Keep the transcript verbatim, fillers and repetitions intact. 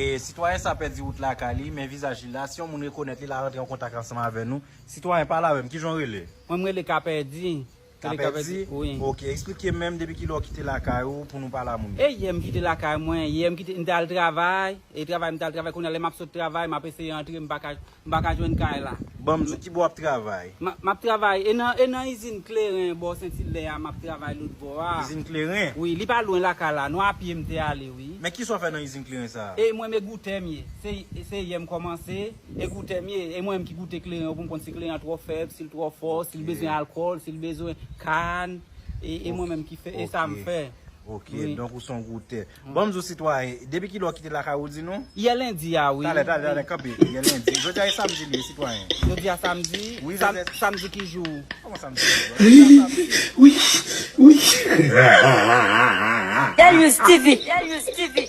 E sitwayen sa pèdi wout lakay li, men vizaj li la, si yon moun rekonèt li, l a rantre an kontak ansanm avè nou. Sitwayen, pale avè m, kijan w rele? Mwen, m rele Kapèdi. Rele Kapèdi? Wi. Ok, eksplike m menm depi kilè w kite lakay ou pou nou pale a moun yo. E yè m kite lakay mwen, yè m kite, m t al travay, e travay m t al travay, kounye a lè m ap sot travay, m ap eseye antre, m pa ka, m pa ka jwenn kay la. Ban m di w ki bò w ap travay. M a- m ap travay, e nan, e nan izin kleren bò Sentilè a, m ap travay lòt bò a. Izin kleren? Wi, li pa lwen lakay la, non, a pye m te ale, wi. Men kisa w fè nan izin kleren sa a? E mwen, men goutè m ye. Se, se yè m kòmanse, e goutè m ye. E mwen menm ki goute kleren yo pou m konn si kleren an twò fèb, si l twò fò, si l Ok. Bezwen alkòl, si l bezwen kann. E, e mwen menm ki fè, e sa m Ok. fè. Ok, Wi. Donk ou se yon goutè. Ban m di w, sitwayen, depi kilè w kite lakay ou, di nou? Yè lendi a, wi. Talè, talè, talè, kanpe, yè lendi. Jodi a e samdi li ye, sitwayen. Jodi a samdi, Wi, sam- jodi a- samdi ki jou? Kòman samdi? Jodi a samdi. Wi, wi. Delius T V. Delius T V.